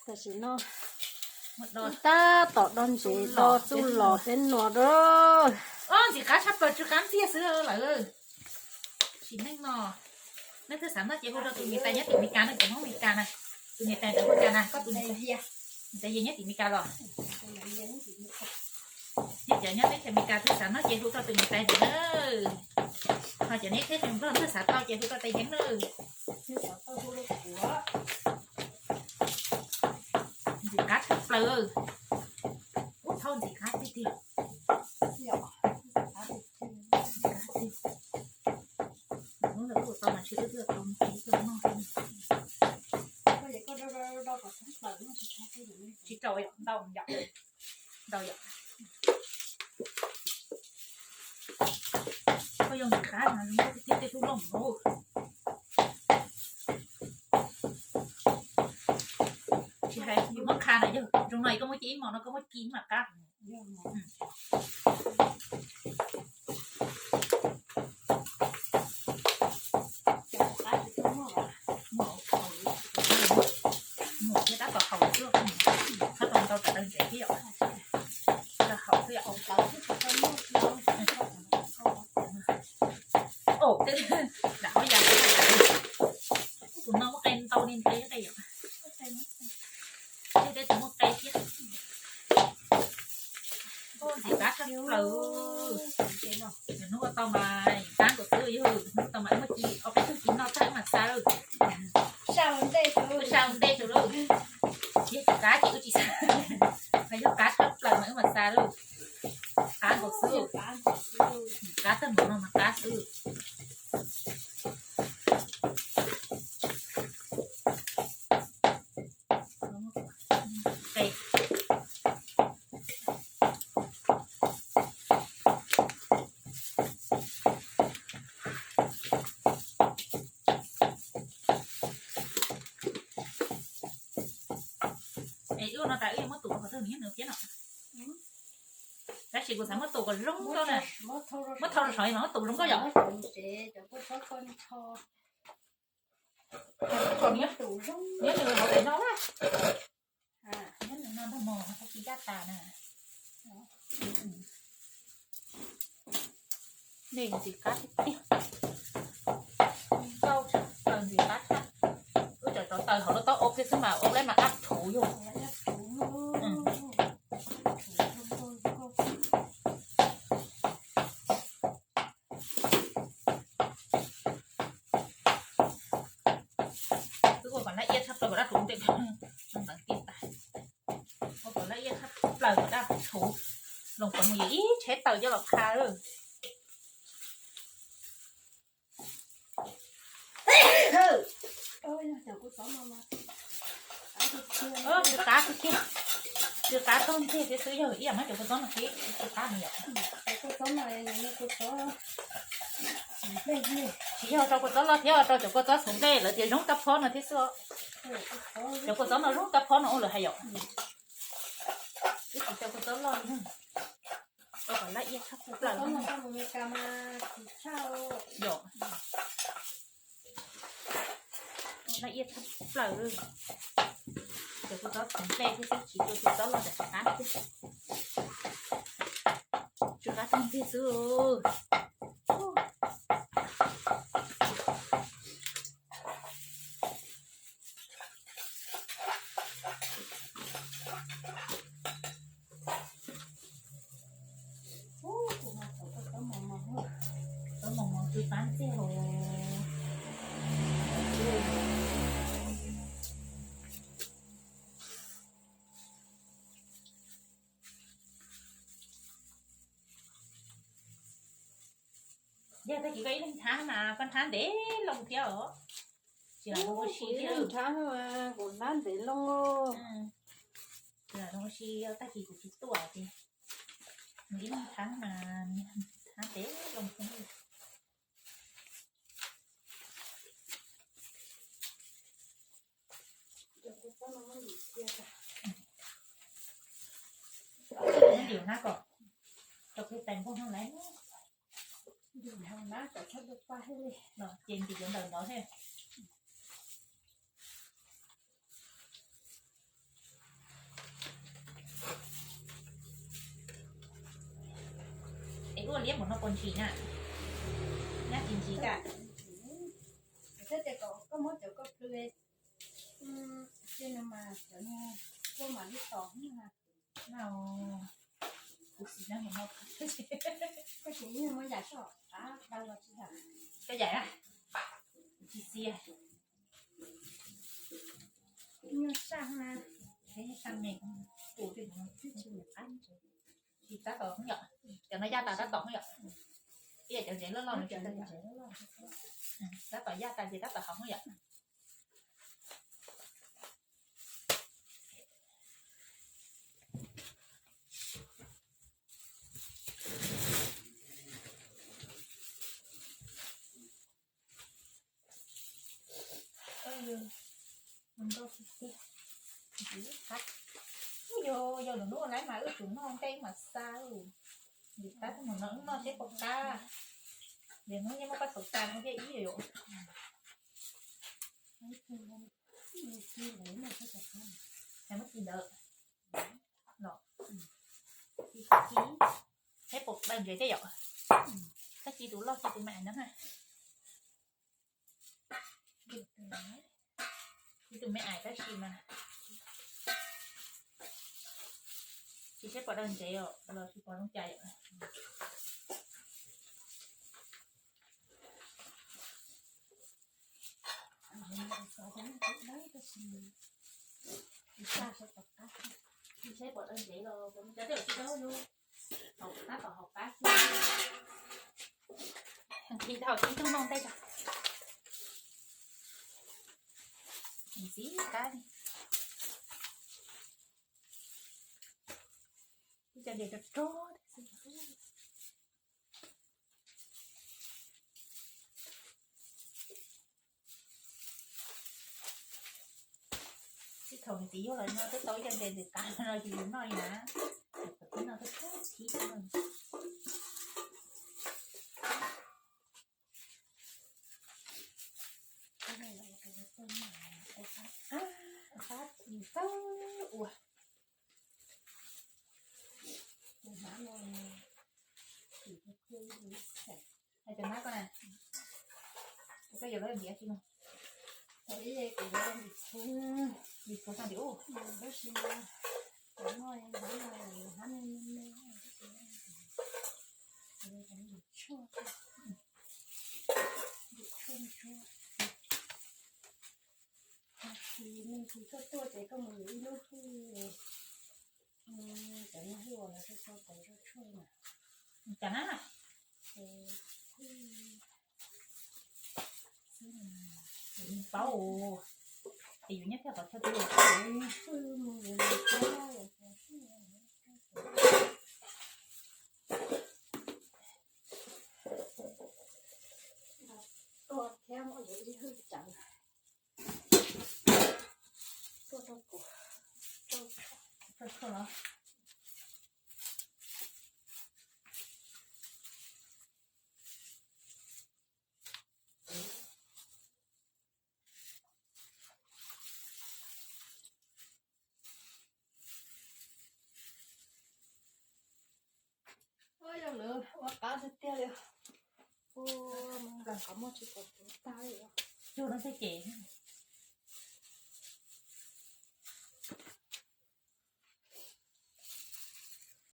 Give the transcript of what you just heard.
Tam sim no tab tom do ntsev do txuj lom peb nuav da. Ntxim qab tshaj plaws, tsw qab ntxiag xwb lawm. Sim neej no, nej twb xav noj ces hu rau tus niam tais nyob tim Meskas na, cov Hmoob Meskas na. Tus niam tais ntawd hu cas na, koj tus niam tais nyob tim Meskas los? Nyob cov nyob teb chaws Meskas twb xav noj ces hu rau tus niam tais ntawd na. Ho cov nyob teb chaws Nplog twb xav tau ces hu rau tais Yeeb na. Ntxim qab tshaj plaws. Ub, thauj ntxim qab tiag tiag. Hnub ntawd wb ua tau mas ntshe wb twb tau noj. Tsis rau ntau yom, ntau yom. Koj yog ntxim qab mas zoo nkauj tiag tiag tej tub looj no. Tsis hais yus muab qha na, yog zoo no koj muab ci ib mos no koj muab ci mas qab. Muam thiab tab tom haus xwb, qhov tau ntau tsam daws ntsev thiab yom. Haus xwb yom. Lam hauv yas, tus no muab qe ntau li ntawd yom. Tej tus muaj qe thiab. Ntxim qab tshaj plaws. Hnub ua tau mas qab nkaus xwb, hnub ua tau mas muaj ci ob peb tug ci noj tag wb mam xa lawm. Wb xa ua ntej tau lawm. Yog tsis qab ces wb tsis xa. Yog qab tshaj plaws mas wb mam xa lawm. Qab nkaus xwb. Qab tag npaum no mas qab xwb. Es wb no tas wb yuav muab tus qhov twg nws nyob nws thiab no. Tab sis kuv xav muab tus kom zoo nkauj na. Muab thau rau saum mas muab tus zoo nkauj yom. Nyob nws hauv daim no na. Nyob nws no ntag mog, tsis ncaj tas na. Nej ntxim qab tiag tiag. Nkauj tshaj plaws, ntxim qab tshaj. Wb tseem rov taws hauv lub taub hau kiag xwb mas ua lawm mas qab thuv yog. Wb ua kom laj iab tshaj plaws kom dab thuv ntej ntawd kiag tas. Ua kom laj iab tshaj plaws kom dab thuv. Los kom mus yus ib tsheb taws coj los qha lawm. Tsw qab tiag tiag, tsw qab tag nrho thiab xwb, yog ib yam muab cov kua txob no qhib tsw qab no yom. Tsis yog rau kua txob loj thiab, rau cov kua txob xuv nplej lawv tias zoo kab phob no thiab xwb. Cov kua txob no zoo kab phob no ua lawv hais yom. Wb tsis rau kua txob loj li. Ua kom laj iab tshaj plaws. Yom. Laj iab tshaj plaws. Cov kua txob xuv nplej thiab xwb, tsis rau kua txob loj tsw qab xwb. Tsw qab tag nrho xwb. Txob mos mos tsw qab tiag os. Yog tag kis koj ib leeg nthab mas koj nthab ntev loo thiab os. Tsis lam ua si thiab. Kuv nthab ntev loo. Tsis lam ua si, tag kis kuv tsis tuaj ces nws ib leeg nthab mas nthab ntev loo thiab. Ntim hnab kom rau peb tais npog no lawm. Ces ntim cov ntawm no thiab. Tuaj liab npaum no puas ntsim na? Nyab tsis ntsim ka. Thiab tias kom koj muab cov koj plw, ces no mas cov kua mam li tom na. Kuv xis na, koj tseem muab yam soj qab dau los tsis yam. Koj yam na, tsis xis. Nyuaj saj na, es xav me, kuv twb tsis nyiam qab. Tsis tab tom yom, cov no yaj tas tab tom yom. Ib yam cov ntsev loj loj no, tab tom yaj tas ces tab tom hauv yom. Yog, yog lwm hnub lawm mas wb tsum noj ntej mas xa. Vim tab sis mas no wb noj seb puas qab. Vim hnub nyoog muab paj xauv tas no thiaj ib yam. Muab ci ntawd los, ci, ci, seb puas daws ntsev thiab yom. Koj ci tus loj ci tus me ais no na. Ci tus me ais tab sis mas tsis seb puas daws ntsev os los tsis pom zoo cas yom. Tsis seb puas daws ntsev los cov tej tsis daws yus. Hauv qab, tom hauv qab xwb. Nqhis tau ib tug noj ntej tso. Ntxiv qab li. Ib co ntes rog rog. Txij thaum nws txiv yuag los no twb tau ib co ntes ntxim qab no ces yus noj li na. Thaum twb noj twb thib no. Ua, ua, cov nab koj na, koj yuav lawv ntiav tsis no. Ib kuv yuav ntim txhuv, ntim txhuv tag ntim ub. Tab sis mas kuv noj hnab no hab me me me, ntim tshuaj, ntim tshuaj, ntim tshuaj. Tab sis me ntsis koj tuaj ces koj mus yuav ib lub hwj, cov niag hwj uas lawv tau tso tau tso tshuaj na. Cas na? Paub, es yus nyob kiag qhov chaw twg los tuaj thiab muab yuav ib hwj tsev tuaj rau kuv, rau tshuaj los. Ua yog lawv ua qab tiag tiag li. Ua, qhov muag tsis pom tag li. Cuag no thiaj ces.